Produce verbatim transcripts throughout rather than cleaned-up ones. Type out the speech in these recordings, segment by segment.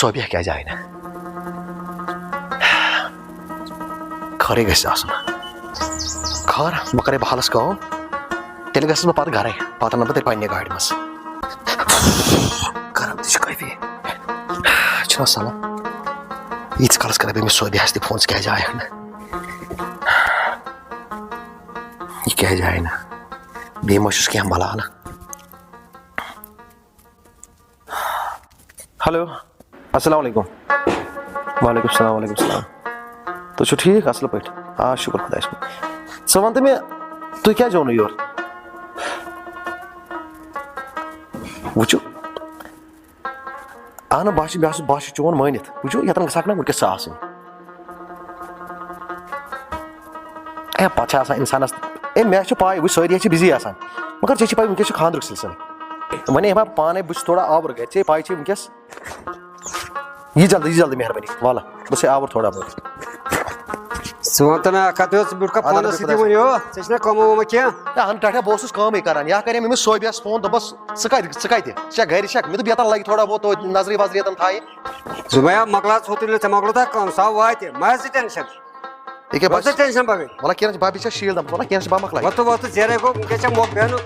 صوبیا کیٛازِ آیہِ نہٕ؟ خٲرٕے گژھِ آسُن۔ خٲر، بہٕ کرے بہٕ حالس کٲم، تیٚلہِ گژھس بہٕ پتہٕ گرے، پتہٕ انہٕ بہٕ تیٚلہِ پننہِ گاڑِ منٛز۔ گرم تہِ چھُ کٲفی۔ چھُنہ سہلان۔ ییٖتِس کالس کرے بہٕ أمِس صوبیاہس تہِ فون، ژٕ کیٛازِ آیکھ نہٕ؟ یہِ کیٛازِ آیہِ نہٕ؟ بیٚیہِ ما چھُس کینٛہہ بلاے؟ ہیلو، السلام علیکم۔ وعلیکم السلام، وعلیکم السلام۔ تُہۍ چھِو ٹھیٖک، اَصٕل پٲٹھۍ؟ آ، شُکُر خۄدایَس کُن۔ ژٕ وَن تہٕ مےٚ، تُہۍ کیٛازِ آو نہٕ یور؟ وٕچھِو، اہن، بہٕ ہا چھُس، مےٚ ہا چھُ، بہٕ ہا چھُس چون مٲنِتھ۔ وٕچھِو، ییٚتٮ۪ن گژھکھ نہ وٕنکیٚس ژٕ آسٕنۍ۔ اے، پتہٕ چھِ آسان اِنسانَس، اے، مےٚ چھِ پَے، وٕچھ، سٲری چھِ بِزی آسان، مگر ژےٚ چھِ پَے، وٕنکیٚس چھُ خانٛدرُک سِلسِلہٕ۔ وۄنۍ ہے بہٕ پانَے، بہٕ چھُس تھوڑا آوُر گرِ، ژےٚ پَے چھِ وٕنکیٚس۔ یہِ جلدی، یہِ جلدی، مہربٲنی، وَلہٕ، بہٕ چھُسَے آوُر تھوڑا بہت۔ ژٕ وَن تہٕ مےٚ اَکھ کَتھ، ژٕ برٛونٛہہ کَنہِ اَدٕ فونَس حظ سۭتۍ خۄدایَس ؤنِو، ژےٚ چھِنہ کٲمہ وٲمہ کینٛہہ؟ ہے، اَہَن ٹَٹھیا، بہٕ اوسُس کٲمٕے کَران، یا کَرے مےٚ أمِس صوبیَس فون، دوٚپمَس، "ژٕ کَتہِ، ژٕ کَتہِ؟ ژٕ چھَکھ گَرِ چھَکھ؟" مےٚ دوٚپ، "یَتَن لَگہِ تھوڑا بہت توتہِ نظرِ وظرِ ییٚتٮ۪ن تھایہِ۔" دوٚپمَے، "ہا، مۄکلاو ژٕ ہوٚتُے، ژےٚ مۄکلو تَتھ کٲم، سُہ ہا واتہِ، مہ ہَہ ژٕ ٹٮ۪نشَن۔" ییٚکیٛاہ مہ ہَہ بَس۔ ژٕ ٹٮ۪نشَن بَغٲر۔ وَلہٕ کینٛہہ چھُنہٕ، بہٕ ہا بِہِتھ چھَس شیٖل دَمبَس، وَلہٕ کینٛہہ چھُنہٕ، بہٕ ہا مۄکلاوٕ۔ وۄتھ تہٕ وۄتھ تہٕ، ژیرَے گوٚو، وٕنکٮ۪س چھےٚ موقعہٕ بیٚہنُک۔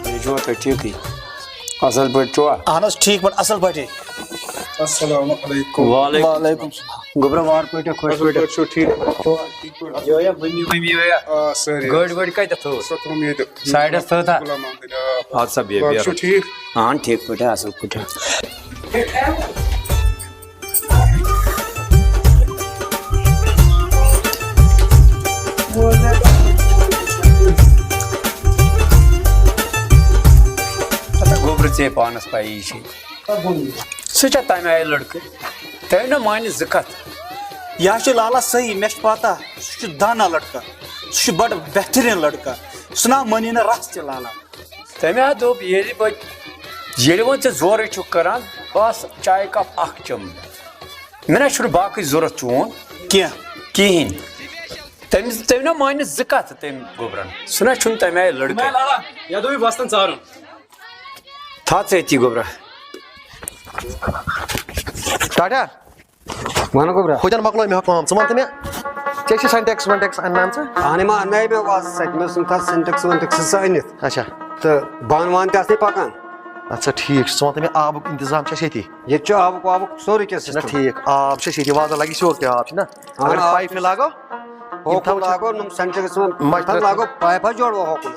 بیٚیہِ چھُوا تُہۍ ٹھیٖکٕے؟ اَصٕل پٲٹھۍ چھُوا؟ اَہَن حظ، ٹھیٖک پٲٹھۍ، اَصٕل پٲٹھی۔ السلام علیکم۔ وعلیکم وعلیکم السلام۔ گوٚبرا، وارٕ پٲٹھۍ، خۄش اَصٕل پٲٹھۍ۔ پٲٹھۍ چھُو ٹھیٖک؟ یہِ ہا مٔمی، مٔمی ہا۔ آ، سٲری۔ گٲڑۍ وٲڑۍ کَتٮ۪تھ تھٲوٕس؟ سۄ تھٲو مےٚ ییٚتہِ۔ سایڈَس تھٲو تھا؟ غلام محمد، آ۔ اَدٕ سا، بیٚہہ، بَس، بیٚہہ۔ چھُو ٹھیٖک؟ اَہَن، ٹھیٖک پٲٹھۍ، اَصٕل پٲٹھۍ۔ اَتھ ہا گوٚبرٕ ژےٚ پانَس پَیی چھے۔ سُہ چھا تَمہِ آیہِ لٔڑکہٕ؟ تٔمۍ نہ مانہِ زٕ کَتھ۔ یہِ ہا چھُ لالا صحیح، مےٚ چھِ پَتہ، سُہ چھُ دانا لٔڑکہٕ، سُہ چھُ بَڑٕ بہتریٖن لٔڑکہٕ، سُہ نہ مٲنی نہٕ رَژھ تہِ لالا۔ تٔمۍ ہا دوٚپ، ییٚلہِ بہٕ، ییٚلہِ وۄنۍ ژےٚ زورٕے چھُکھ کَران، بَس چایہِ کَپ اَکھ چٮ۪مہٕ بہٕ۔ مےٚ نہ چھُنہٕ باقٕے ضوٚرَتھ چون کینٛہہ۔ کِہیٖنۍ۔ تٔمِس، تٔمۍ نہ مانہِ زٕ کَتھٕ تٔمۍ گوٚبرَن۔ سُہ نہ چھُنہٕ تَمہِ آیہِ لٔڑکہٕ۔ مےٚ لالا، یَتھ دوٚپُے وۄستَن ژارُن۔ تھاو ژٕ أتی گوٚبرا۔ ٹاٹا۔ وَن گوٚبرا۔ ہُتٮ۪ن مۄکلٲو مےٚ کٲم۔ ژٕ وَن تہٕ مےٚ، ژےٚ چھِ سٮ۪نٹٮ۪کٕس وٮ۪نٹٮ۪کٕس اَنناو ژٕ؟ اَہَنٕے ما اَنناوِ مےٚ وازٕ سۭتۍ۔ مےٚ اوس نہٕ تَتھ سٮ۪نٹٮ۪کٕس وٮ۪نٹٮ۪کٕس سۭتۍ أنِتھ۔ اچھا۔ تہٕ بانہٕ وانہٕ تہِ آسنَے پَکان۔ اچھا، ٹھیٖک چھُ۔ ژٕ وَن تہٕ مےٚ، آبُک اِنتظام چھا اَسہِ ییٚتی؟ ییٚتہِ چھُ آبُک وابُک سورُے کینٛہہ چھُنہ system۔ ٹھیٖک، آب چھُ اَسہِ ییٚتی، وازَن لَگہِ سیوٚد تہِ آب، چھُنہ؟ آ، اگر أسۍ آب پایپہِ چھُ۔ لاگو، ہُہ یِم تھاوو لاگو، یِم سٮ۪نٹَرَس منٛز مَچہِ تَتھ ترٛٲوِتھ۔ لاگو پایپہ جوڑو ہوکُن۔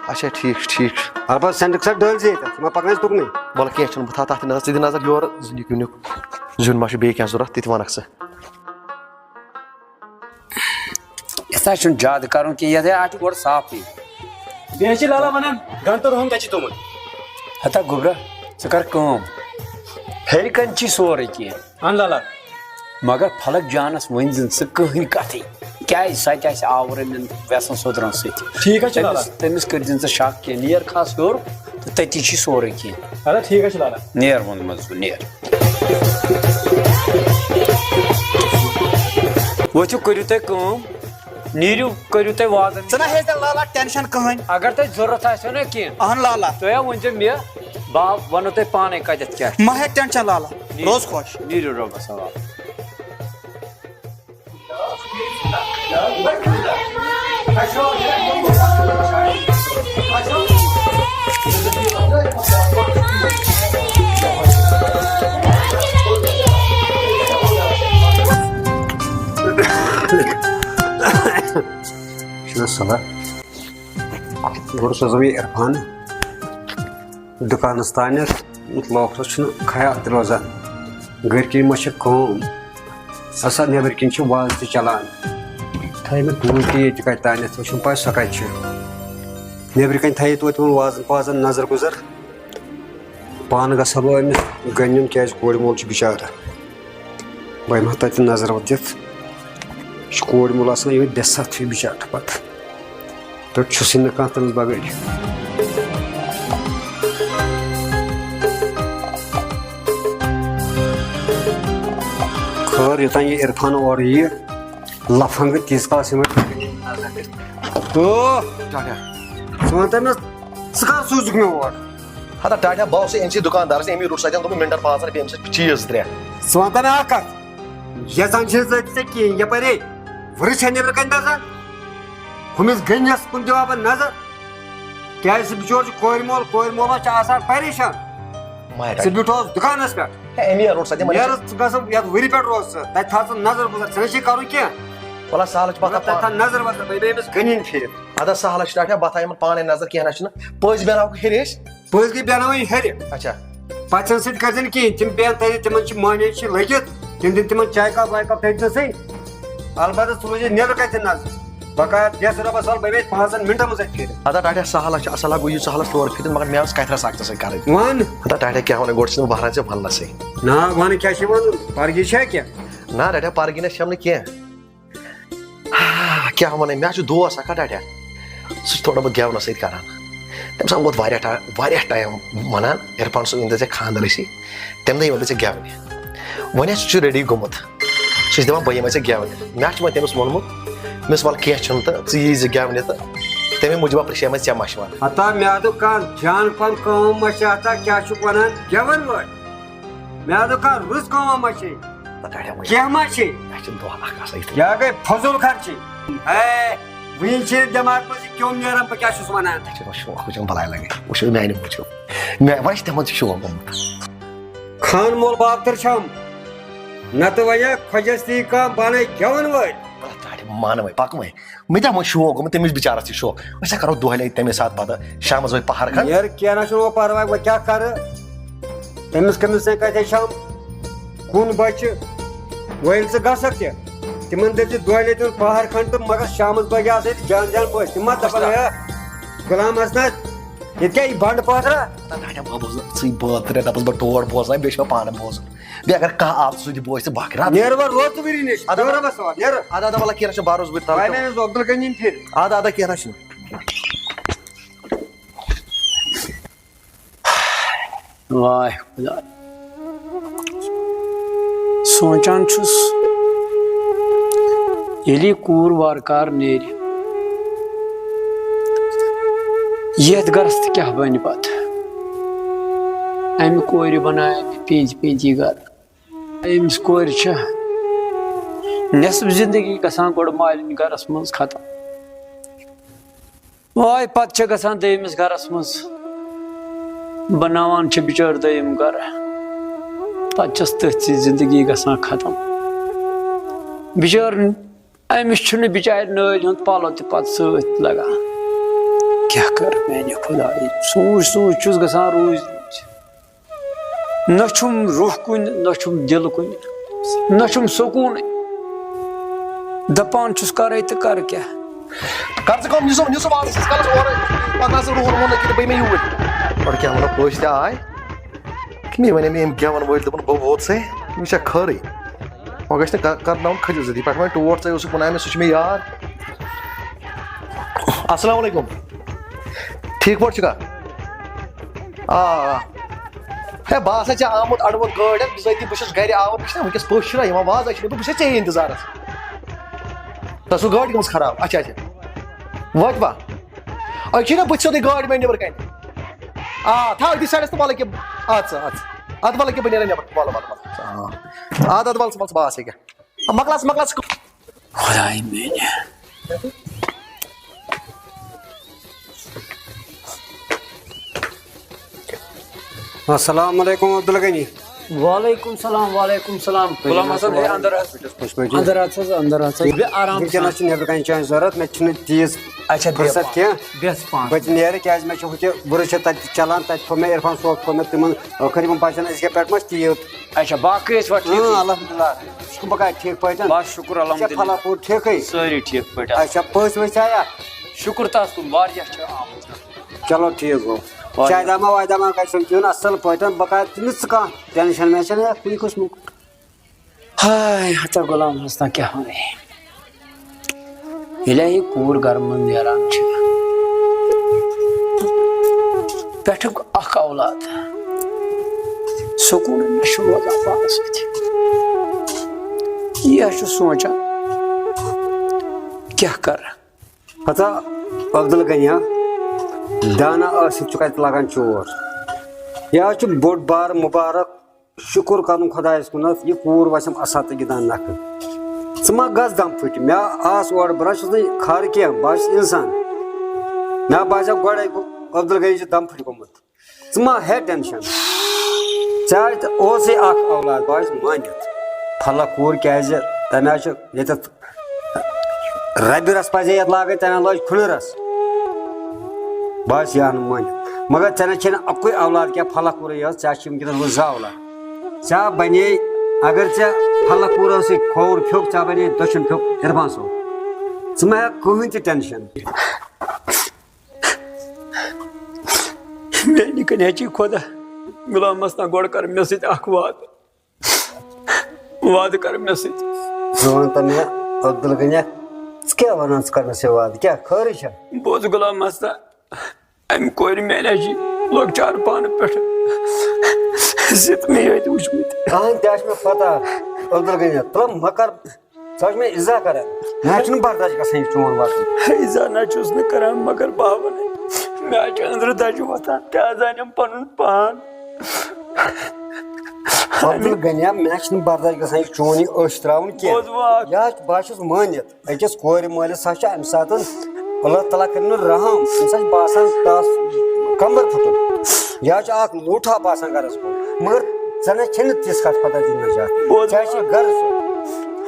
اچھا، ٹھیٖک چھُ، ٹھیٖک چھُ۔ البتہ سٮ۪نٹَکٕس چھا ڈٔلۍ زِ ییٚتٮ۪تھ، یِمَن پَکنٲیِو تُکنُے۔ وَلہٕ کینٛہہ چھُنہٕ، بہٕ تھاوٕ تَتھ تہِ نظر، ژٕ دِ نظر یورٕ، زِ نیُک نیُک زیُن ما چھُ بیٚیہِ کینٛہہ ضوٚرَتھ، تہِ تہِ وَنَکھ ژٕ۔ یَتھ نہ چھُنہٕ زیادٕ کَرُن کینٛہہ، یَتھ ہے اَتھ چھُ گۄڈٕ صافٕے۔ بیٚیہِ چھِ لالا وَنان، گَنٹہٕ رُہُن کَتہِ چھِ توٚمُل؟ ہتا گوٚبرا، ژٕ کَر کٲم۔ ہیٚرِ کَنہِ چھی سورُے کینٛہہ۔ اَہَن لالا۔ مگر فلک جانَس ؤنۍ زِ نہٕ ژٕ کٕہٕنۍ کَتھٕے۔ کیٛازِ؟ سۄ تہِ آسہِ آوُر أمۍ وٮ۪سَن سوٚدرَن سۭتۍ۔ ٹھیٖک حظ چھُ لالا۔ تٔمِس، تٔمِس کٔرۍ زِ نہٕ ژٕ شک کینٛہہ۔ نیر کھس ہیوٚر تہٕ تٔتی چھی سورُے کینٛہہ۔ اَدٕ ٹھیٖک حظ چھُ لالا۔ نیر ووٚنمَس بہٕ، نیر۔ ؤتھِو، کٔرِو تُہۍ کٲم، نیٖرِو، کٔرِو تُہۍ وازَن۔ ژٕ نہ ہیٚے تیٚلہِ لالا ٹٮ۪نشَن کٕہٕنۍ۔ اگر تۄہہِ ضوٚرَتھ آسیو نہ کینٛہہ، اَہَن لالا۔ تُہۍ ہا ؤنۍزیو مےٚ، بہٕ ہا وَنو تۄہہِ پانَے کَتٮ۪تھ کیٛاہ چھُ۔ مہ ہےٚ ٹٮ۪نشَن لالا، نیٖرِو، روز خۄش۔ نیٖرِو رۄبَس حوالہٕ۔ چھُنہ صلاح۔ گۄڈٕ سوزو یہِ عرفان دُکانَس تانٮ۪تھ، لوکرَس چھُنہٕ خیال تہِ روزان۔ گَرِکٮ۪ن ما چھِ کٲم؟ ہسا نیٚبرۍ کِنۍ چھِ وازٕ تہِ چلان۔ تھایہِ مےٚ ٹوٗپۍ تہِ ییٚتہِ کَتہِ تانٮ۪تھ، وۄنۍ چھُنہٕ پَے سۄ کَتہِ چھِ۔ نیٚبرۍ کَنۍ تھایہِ توتہِ یِمَن وازَن پازَن نظر گُزر۔ پانہٕ گژھٕ ہا بہٕ أمِس گَنہِ نیُن، کیٛازِ کورِ مول چھُ بِچارٕ۔ بہٕ یِمہٕ ہا تَتہِ نظر وۄنۍ دِتھ۔ یہِ چھُ کورِ مول آسان یِہوٚے بے سَتھ ہیوٗ بِچارٕ پَتہٕ۔ تہٕ چھُسٕے نہٕ کانٛہہ تٔمِس بغٲرٕے۔ خٲر، یوٚتام یہِ عرفان اورٕ یِیہِ، لفنگہٕ تیٖژ کالس یِمے۔ او ٹاٹا، ژٕ وَن تہٕ مےٚ، ژٕ کر سوٗزُکھ مےٚ اور؟ ہتا ٹاٹا، بہٕ اوسُے أمۍ سٕے دُکاندارَس، أمی روٚٹ سَتٮ۪ن دوٚپُن مِنٹَن پانٛژَن بیٚیہِ أمۍ سۭتۍ چیٖز ترٛےٚ۔ ژٕ وَن تہٕ مےٚ اَکھ کَتھ، یَژھان چھِ ژٕ ژےٚ کِہیٖنۍ یَپٲرۍ ہے وٕرٕ چھےٚ نیٚبرٕ کَنہِ دَزان، ہُمِس گٔنِس کُن دِوان بہٕ نظر، کیٛازِ سُہ بِچور چھُ کورِ مول، کورِ مول ما چھِ آسان پریشان۔ مایا ژٕ ٹاٹا۔ بیوٗٹھ اوس دُکانَس پٮ۪ٹھ۔ ہے، أمی روٚٹ سَتٮ۪ن وَنان۔ نیرٕ ژٕ گژھُن یَتھ وٕرِ پٮ۪ٹھ روزٕ ژٕ، تَتہِ تھاو ژٕ نظر گُزر، ژےٚ نہ چھے کَرُن کینٛہہ۔ وَلہٕ سہلٕچ پَتہ مطلب، تَتہِ تھاو پانہٕ۔ نظر وظر، بہٕ بیٚہمہٕ أمِس گٔنِنۍ پھِرِ۔ اَدٕ سہلٕچ ٹاٹا، بہٕ تھاو یِمَن پانَے نظر، کینٛہہ نہ چھُنہٕ۔ پٔزۍ بیٚہناوکھ ہیٚرِ أسۍ۔ پٔزۍ گٔے بیٚہناوٕنۍ ہیٚرِ۔ اچھا۔ پَژھٮ۪ن سۭتۍ کٔرۍزِ نہٕ کِہیٖنۍ، تِم بیٚہن تَتہِ، تِمَن چھِ مۄہنی چھِ لٔگِتھ، تِم دِن تِمَن چاے کپ واے کپ تٔتۍ نَسٕے۔ البتہ ژٕ روزِ نیٚبرٕ کَنہِ تہِ نظر۔ بقایا دِس رۄبَس حوالہٕ، بہٕ بیٚہمہٕ پانٛژَن مِنٹَن منٛز اَتہِ پھِرِ۔ اَدا ٹاٹا، سہل ہا چھُ، اَصٕل ہا گوٚو یہِ سہلَس تور فِکرِ، مگر مےٚ ٲس کَتھِ رَژھ اَکھ ژےٚ سۭتۍ کَرٕنۍ۔ وَن۔ اَدا ٹاٹا، کیٛاہ وَنَے، گۄڈٕ چھُس نہٕ بہٕ بہران ژےٚ وَننَسٕے۔ نا، وَن کیٛاہ چھِ وَنُن؟ پَرگی چھا کینٛہہ؟ نا ٹاٹا، پَرگی نہ چھَم نہٕ کینٛہہ۔ کیٛاہ وَنَے، مےٚ حظ چھُ دوس اَکھ ہا ٹاٹا، سُہ چھُ تھوڑا بہت گٮ۪ونَس سۭتۍ کَران۔ تٔمِس آو ووت واریاہ ٹا-، واریاہ ٹایم وَنان، عرفان صٲب، ییٚمہِ دۄہ ژےٚ خانٛدَر آسی، تَمہِ دۄہ یِمَے بہٕ ژےٚ گٮ۪ونہِ۔ وۄنۍ حظ چھُ ریڈی گوٚمُت، سُہ چھُ دَپان، بہٕ یِمَے ژےٚ گٮ۪ونہِ۔ مےٚ حظ چھُ وۄنۍ تٔمِس ووٚنمُت، مےٚ وَل کینٛہہ چھُنہٕ تہٕ ژٕ یی زِ گٮ۪ونہِ تہٕ تَمے موٗجوٗب پرٛژھے مےٚ ژےٚ مَشوَرٕ۔ ہتا مےٚ دوٚپ کانٛہہ جان پَہَم کٲم ما چھِ ہتا، کیٛاہ چھُکھ وَنان گٮ۪وَن وٲلۍ؟ مےٚ دوٚپ کانٛہہ رٕژ کٲم ما چھے؟ تہٕ ٹاٹا وۄنۍ۔ کینٛہہ ما چھے؟ اَسہِ چھِ دۄہ اَکھ آسان یِتھَے۔ یہِ ہا گٔے فضوٗل خرچی۔ ہے، وٕنہِ چھِ دٮ۪ماغ منٛز یہِ کیوٚم نیران، بہٕ کیٛاہ چھُس وَنان؟ اَسہِ چھِ وۄنۍ شوق وٕچھُن بَلاے لَگٕنۍ۔ وٕچھِو میٛانہِ موٗجوٗب۔ مےٚ وۄنۍ چھِ تِمَن تہِ شوق گوٚمُت۔ خان مول بابتر چھَم، نَتہٕ وَنہِ خۄجَس تہِ کانٛہہ بَنَے گٮ۪وَن وٲلۍ۔ بَلہٕ ٹاٹا مان وۄنۍ، پَکھ وۄنۍ۔ مےٚ تہِ ہا وۄنۍ شوق گوٚمُت، تٔمِس بِچارَس تہِ شوق۔ أسۍ ہا کَرو دۄہلے تَمے ساتہٕ پَتہٕ شامَس وۄنۍ پَہَر کھنٛڈ۔ یارٕ، کینٛہہ نہ چھُنہٕ وۄنۍ پَرواے، وۄنۍ کیٛاہ کَرٕ؟ تٔمِس کٔمِس سۭتۍ کَتہِ ہیٚچھم؟ کُن بَچہِ؟ وۄنۍ ییٚلہِ ژٕ گژھکھ تہِ، تِمَن دٔپۍ زِ دۄہلے دیُن پَہَر کھنٛڈ تہٕ مگر شامَس بٲگۍ آسہٕ أسۍ جان جان پٲٹھۍ۔ تِم ما دَپَن، ہے، غلام حسنہ، ییٚتہِ کیٛاہ یہِ بَنٛڈٕ پٲتھرا؟ نہ، نہ، نہ، بہٕ بوزٕ ژٕے بٲتھ ترٛےٚ دَپَس بہٕ ٹوٹھ بوزناوٕ، بیٚیہِ چھِ مےٚ پانہٕ بوزُن۔ بیٚیہِ اگر کانٛہہ آو ژٕ تہِ بوزِ ژٕ باقٕے راتھ۔ نیرٕ وۄنۍ روتہٕ وٕری نِش، اَدٕ نیرٕ وۄنۍ سوال، نیرٕ۔ اَدٕ، اَدٕ، وَلہٕ کینٛہہ نہ چھُنہٕ، بہٕ روزٕ وٕرِ تَل وۄنۍ تہٕ۔ مےٚ أنِس عبدالغنی پھِرِ۔ اَدٕ، اَدٕ، کینٛہہ نہ چھُنہٕ۔ واے خۄدا۔ سونٛچان چھُس، ییٚلہِ یہِ کوٗر وارٕ کارٕ نیرِ، یَتھ گَرَس تہٕ کیٛاہ بَنہِ پَتہٕ؟ اَمہِ کورِ بَنایہِ مےٚ پیٖنتہِ پیٖنتہِ یہِ گَرٕ۔ أمِس کورِ چھےٚ نٮ۪صٕف زِندگی گژھان گۄڈٕ مالِنۍ گَرَس منٛز ختم۔ واے، پتہٕ چھےٚ گژھان دوٚیمِس گرس منٛز، بناوان چھِ بِچٲر دوٚیِم گرٕ، پتہٕ چھس تٔتھۍ سۭتۍ زندگی گژھان ختم۔ بِچٲر، أمِس چھُنہٕ بِچارِ نٲلۍ ہُنٛد پلو تہِ پتہٕ سۭتۍ لگان۔ کیٛاہ کرٕ میانہِ خدایہِ، سوٗنچ سوٗنچ چھُس گژھان روٗزۍ روٗزۍ۔ نہ چھُم روح کُنہِ، نہ چھُم دِل کُنہِ، نہ چھُم سکوٗنٕے۔ دپان چھُس، کرے تہٕ کرٕ کیٛاہ؟ کر ژٕ کٲم، نِسو، نِسو وازس ییٖتِس کالس اورٕ، پتہٕ نہ ژٕ روحن ووٚن نہٕ کہِ بہٕ یِمے یوٗرۍ۔ گۄڈٕ کیٛاہ وَنو، پٔژھۍ تہِ آے۔ مےٚ وَنے مےٚ أمۍ گٮ۪وَن وٲلۍ، دوٚپُن، بہٕ ووت سَے، یہِ چھا خٲرٕے؟ وۄنۍ گژھِ نہٕ کر-، کرناوُن کھٔجہِ زٔدی پٮ۪ٹھ وۄنۍ ٹوٹھ ژےٚ اوسُکھ وَنان مےٚ، سُہ چھُ مےٚ یار۔ السلام علیکم۔ ٹھیٖک پٲٹھۍ چھُکھا؟ آ، آ۔ ہے، بہٕ ہسا چھُس آمُت اَڑٕ ووٚت گٲڑۍ ہٮ۪تھ، بِذٲتی بہٕ چھُس گرِ آوُر، مےٚ چھُنہ وٕنکیٚس پٔژھۍ چھِنہ یِوان، وازٕ چھِنہ، بہٕ چھُس ژےٚ اِنتظارَس۔ تۄہہِ ٲسوٕ گٲڑۍ گٔمٕژ خراب؟ اچھا، اچھا۔ وٲتوا؟ أسۍ چھِنہ بٕتھِ سیوٚدُے گٲڑۍ مےٚ نیٚبرٕ کَنہِ۔ آ، تھاو أتی سایڈَس تہٕ وَلہٕ کہِ، اَدٕ سا، اَدٕ سا۔ اَدٕ وَلہٕ کہِ بہٕ نیرٕ نیٚبر، وَلہٕ، وَلہٕ، وَلہٕ۔ آ۔ اَدٕ، اَدٕ وَلہٕ ژٕ، وَلہٕ ژٕ، بہٕ آسہٕ ییٚکیٛاہ۔ مۄکلاو ژٕ، مۄکلاو ژٕ۔ خۄداے میٛانہِ۔ السلام علیکم عبدالغنی۔ وعلیکم سلام، وعلیکم سلام۔ غلام حسن، ہے، اندر اژ۔ خوش پٲٹھۍ۔ اندر اژ حظ، اندر اژ حظ۔ بیٚہہ آرام سان۔ وٕنکیٚنَس چھِ نیٚبرٕ کَنہِ چانہِ ضوٚرَتھ، مےٚ چھِنہٕ تیٖژ اچھا، بیٚہہ فرصت پانہٕ۔ کینٛہہ۔ بیٚہہ پانہٕ۔ بہٕ تہِ نیرٕ، کیٛازِ مےٚ چھُ ہُتہِ وٕرٕ چھِ تَتہِ چَلان، تَتہِ تھوٚو مےٚ عرفان صٲب، تھوٚو مےٚ تِمَن ٲخٕر یِمَن بَچَن أزکہِ پٮ۪ٹھ ما چھِ تیٖژ۔ اچھا، باقٕے ٲسۍ وَ ٹھیٖکٕے؟ اۭں، الحمدللہ۔ ژٕ چھُکھ بَکار ٹھیٖک پٲٹھۍ؟ بَس شُکُر الحمدللہ۔ ژےٚ پھَلا پوٗر ٹھیٖکٕے؟ سٲری ٹھیٖک پٲٹھۍ۔ اچھا، پٔژھۍ ؤژھۍ آیا؟ شُکُر تَس کُن، واریاہ چھِ آمٕتۍ۔ چلو، ٹھیٖک گوٚو۔ واریاہ۔ چاے داما واے داما گژھن چیوٚن اَصٕل پٲٹھۍ، بہٕ کَرٕ نہٕ ژٕ کانٛہہ ٹٮ۪نشَن وٮ۪نشَن یا کُنہِ قٕسمُک۔ ہاے ہتا غلام حسنا، کیٛاہ وَنَے؟ ییٚلہِ یہِ کوٗر گَرٕ منٛز نیران چھِ، پٮ۪ٹھُک اَکھ اولاد، سکوٗنٕے نہ چھُ روزان پانَس سۭتۍ۔ یہِ حظ چھُ سونٛچان، کیٛاہ کَرٕ؟ ہتا عبدالغنیا، دانا ٲسِتھ چھُکھ اَتہِ لاگان چور۔ یہِ حظ چھُ بوٚڑ بار مُبارک، شُکُر کَرُن خۄدایَس کُنَتھ، یہِ کوٗر وَسٮ۪م اَسا تہٕ گِنٛدان نَکھٕ۔ ژٕ ما گژھ دَم پھٕٹہِ؟ مےٚ آس اورٕ، بہٕ نہ چھُس نہٕ خارٕ کینٛہہ، بہٕ حظ چھُس اِنسان۔ مےٚ باسیٛو گۄڈَے گوٚو عبدالغنی چھُ دَم پھٕٹہِ گوٚمُت۔ ژٕ ما ہے ٹینشن۔ ژےٚ حظ اوسُے اکھ اولاد، بہٕ حظ مٲنِتھ۔ پھلک کوٗر کیازِ؟ تٔمۍ حظ چھُ ییٚتٮ۪تھ ربہِ رس پزے یتھ لاگٕنۍ، تٔمۍ لٲج کھُنرس۔ بہٕ حظ یہِ ہا نہٕ مٲنِتھ۔ مگر ژےٚ نہ چھے نہٕ اکُے اولاد کینٛہہ، پھلک کوٗرٕے یٲژ، ژےٚ چھِ وٕنکیٚنس وۄنۍ زٕ اولاد۔ ژےٚ بنے، اگر ژےٚ پھلک کوٗر ٲسٕے کھووُر پھیوٚک، ژےٚ بنے دٔچھُن پھیوٚک عرفان صٲب۔ ژٕ ما ہےٚ کٕہٕنۍ تہِ ٹینشن۔ میانہِ کنہِ ہا چھی خۄدا، غلام مستان، گۄڈٕ کر مےٚ سۭتۍ اکھ وعدٕ۔ وعدٕ کر مےٚ سۭتۍ۔ ژٕ وَن تہٕ مےٚ، عبدالغنی، ژٕ کیٛاہ وَنان، ژٕ کر مےٚ سۭتۍ وعدٕ؟ کیٛاہ خٲرٕے چھا؟ بوز غلام مستان، امہِ کورِ میانہِ ہا چھی لۄکچار پانہٕ پٮ۪ٹھٕ زِتھ مےٚ یٲتۍ وٕچھمٕتۍ۔ اہن، تہِ حظ چھِ مےٚ پتہ، عبدالغنی، تِم مہ کر۔ ژٕ حظ چھُکھ مےٚ ایٖزا کران۔ مےٚ حظ چھُنہٕ برداش گژھان یہِ چون وَسُن۔ ایٖزا نہ چھُس نہٕ کران، مگر بہٕ ہا وَنَے، مےٚ حظ چھُ أنٛدرٕ دَجہِ وۄتھان، تہِ حظ أنِم پَنُن پان۔ عبدالغنی، مےٚ حظ چھُنہٕ برداش گژھان یہِ چون یہِ أچھ ترٛاوُن کینٛہہ۔ بوز وۄنۍ اَکھ۔ یہِ حظ، بہٕ حظ چھُس مٲنِتھ، أکِس کورِ مٲلِس ہا چھُ اَمہِ ساتہٕ اللہ تعالیٰ کٔرِنہٕ رحم، أمِس حظ چھُ باسان تَس کمبر پھُٹُن۔ یہِ حظ چھُ اَکھ لوٗٹھا باسان گَرَس منٛز۔ مگر ژےٚ نہ چھے نہٕ تِژھ کَتھ پَتہ دِنۍ نجات۔ بوز۔ ژےٚ چھِ غرض۔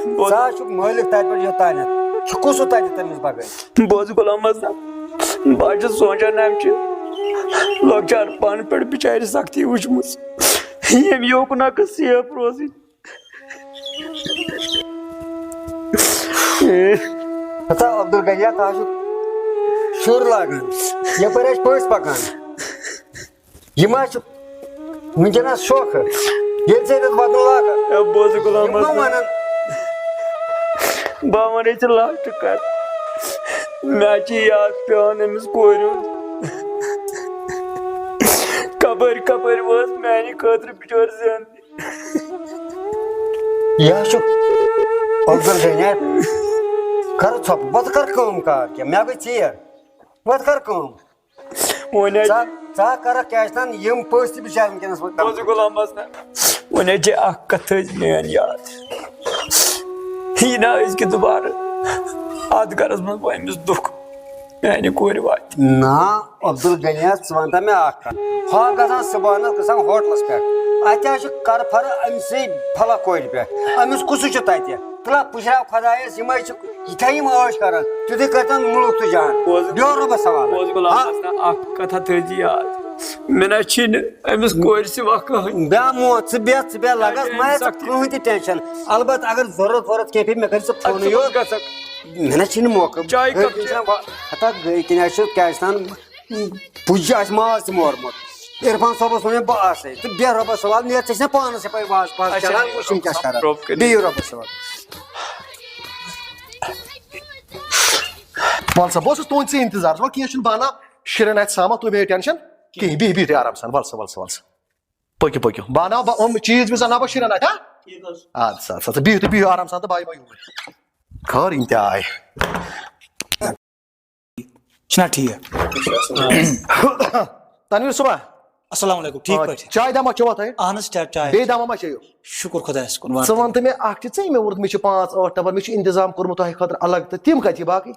بوز۔ ژٕ حظ چھُکھ مٲلِک تَتہِ پٮ۪ٹھ یوٚتانٮ۪تھ۔ ژٕ کُس ہیوٗ تَتہِ تٔمِس بغٲر؟ بوز غلام حسن، بہٕ حظ چھُس سونٛچان، أمۍ چھِ لۄکچار پانہٕ پٮ۪ٹھ بِچارِ سختی وٕچھمٕژ۔ ییٚمہِ یوکُن اَکھ سیف روزٕنۍ۔ ہتا عبدالغنی، تَس چھُ شُر لاگان، یَپٲرۍ ٲسۍ پٔژھۍ پَکان۔ یہِ ما چھُ وٕنکیٚنَس شوخہٕ؟ ییٚلہِ ژےٚ ییٚتٮ۪تھ وَدُن لاگَکھ، اے، بوز غلام یِم ما حسن۔ وَنَن؟ بہٕ وَنَے ژےٚ لاسٹ کَتھ۔ مےٚ چھِ یاد پٮ۪وان أمِس کورِ ہُنٛد۔ کَپٲرۍ کَپٲرۍ وٲژ میٛانہِ خٲطرٕ بِچٲر زٮ۪ن۔ یہِ حظ چھُ عبدالغنی۔ کَر ژھۄپہٕ، وۄتھ کَر کٲم کار کینٛہہ، مےٚ گٔے ژیر۔ وۄتھ کَر کٲم۔ وۄنۍ حظ ژٕ، ژٕ ہا کَرَکھ کیٛازِ تام یِم پٔژھۍ تہِ بِچارِ وٕنکیٚنَس وۄنۍ بوزُ غلام حسن۔ وۄنۍ حظ چھِ اَکھ کَتھ حظ میٛٲنۍ یاد۔ یہِ نہ أزکہِ دُبارٕ اَتھ گَرَس منٛز وۄنۍ أمِس دُکھ میٛانہِ کورِ واتہِ۔ نا، عبدالغنی، ژٕ وَن تہٕ مےٚ اَکھ کَتھ۔ ہۄ گژھان صُبحَنَس گژھان ہوٹلَس پٮ۪ٹھ۔ اَتہِ حظ چھُ کَرٕ پھَرٕ أمۍ سٕے پھَلَکھ کورِ پٮ۪ٹھ۔ أمِس کُسُے چھُ تَتہِ؟ تہٕ لَہ پُشراو خۄدایَس، یِمَے چھِ یِتھے یِم عٲش کران، تیُتھُے کٔرۍتن مُلُک تہٕ جہان۔ بوز۔ بیٚہو رۄبَس حوالہٕ۔ بوز غلام ہا؟ حسن، اکھ کتھا تھٲیزِ یاد۔ مےٚ نہ چھِنہٕ أمِس کورِ سوا کٕہٕنۍ۔ بیٚہہ مو، ژٕ بیٚہہ، ژٕ بیٚہہ لگس، اچھا، مہ ہےٚ ژٕ سختی۔ کٕہٕنۍ تہِ ٹینشن۔ البتہٕ اگر ضروٗرت وضوٗرت کینٛہہ پیٚیہِ، مےٚ کٔرۍ ژٕ اچھا، فونٕے یوت۔ بہٕ گژھکھ۔ مےٚ نہ چھِنہٕ موقعہٕ۔ چایہِ کپھ چے۔ ہتا گٔے کِنہٕ اَسہِ چھُ کیٛازِ تام بُجہِ آسہِ ماز تہِ مورمُت۔ عرفان صٲبَس ووٚن مےٚ، بہٕ آسَے۔ تہٕ بیٚہہ رۄبَس حوالہٕ، نیر ژےٚ چھِ نہ پانَس یَپٲرۍ واز پاز اچھا، چَلان، وٕچھ یِم کیٛاہ چھِ کَران۔ رۄب کٔرِنۍ۔ بِہِو رۄبَس حوالہٕ۔ وَلہٕ سا، بہٕ اوسُس تُہُنٛد ژےٚ اِنتظار۔ وَلہٕ کینٛہہ چھُنہٕ، بہٕ اَنہٕ شُرٮ۪ن اَتھِ سامان، تُہۍ مہ ہیٚیِو ٹٮ۪نشَن کِہیٖنۍ۔ بِہِو، بِہِو تُہۍ آرام سان، وَلہٕ سا، وَلہٕ سا، وَلہٕ سا۔ پٔکِو، پٔکِو۔ بہٕ اَنہٕ بہٕ یِم چیٖز ویٖز اَنہٕ بہٕ شُرٮ۪ن اَتھِ، ہا؟ ٹھیٖک حظ چھُ۔ اَدٕ سا، اَدٕ سا، بِہِو تُہۍ، بِہِو آرام سان تہٕ بہٕ یِمو یوٗرۍ۔ خٲر یِم تہِ آے۔ چھُنہ ٹھیٖک؟ تنویر صٲبا۔ السلام علیکم، ٹھیٖک آ، پٲٹھۍ؟ چاے دما چیوا تۄہہِ؟ اہن حظ، چاے، چاے۔ بیٚیہِ دما ما چیٚیِو؟ شُکُر خۄدایَس کُن، وَن۔ ژٕ وَن تہٕ مےٚ اَکھ چیٖز، ژےٚ مےٚ ووٚنمُت مےٚ چھِ پانٛژھ ٲٹھ نفر، مےٚ چھُ اِنتظام کوٚرمُت تۄہہِ خٲطرٕ الگ، تہٕ تِم کَتہِ چھِ باقٕے؟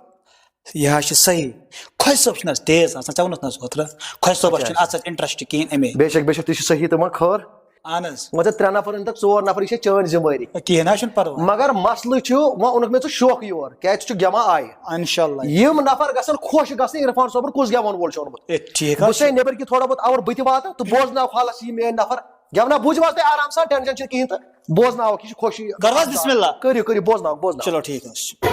یہِ حظ چھِ صحیح۔ خۄجہِ صٲب چھُنہٕ حظ تیز آسان، ژےٚ ووٚنُتھ نہ حظ اوترٕ، خۄجہِ صٲبَس اچھا۔ چھُنہٕ اَتھ سۭتۍ interest کِہیٖنۍ اَمے۔ بے شک، بے شک، تہِ چھُ صحیح تہٕ وۄنۍ خٲر۔ اہن حظ۔ وۄنۍ ژےٚ ترٛےٚ نفر أنۍ تَکھ، ژور نفر، یہِ چھےٚ چٲنۍ ذمہٕ وٲری۔ کِہیٖنۍ نہ حظ چھُنہٕ پرواے۔ مگر مسلہٕ چھُ، وۄنۍ اوٚنُکھ مےٚ ژٕ شوقہٕ یور، کیٛازِ ژٕ چھُکھ گٮ۪وان آیہِ۔ انشاءاللہ۔ یِم نفر گژھن خۄش گژھٕنۍ عرفان صٲبُن کُس گٮ۪وَن وول چھُ اوٚنمُت۔ اے، ٹھیٖک بہٕ حظ چھُسے چھُ۔ نیٚبٕرۍ کِنۍ تھوڑا بہت آوُر، بہٕ تہِ واتہٕ تہٕ بوزناوکھ حالس یہِ میٲنۍ نفر۔ گٮ۪ونا بوٗزِو حظ تُہۍ آرام سان، ٹینشن چھُنہٕ کِہیٖنۍ تہٕ بوزناوکھ، یہِ چھُ خۄشی۔ کرو حظ بسم اللہ۔ کٔرِو، کٔرِو، بوزناوکھ، بوزناوکھ۔ چلو، ٹھیٖک حظ چھُ۔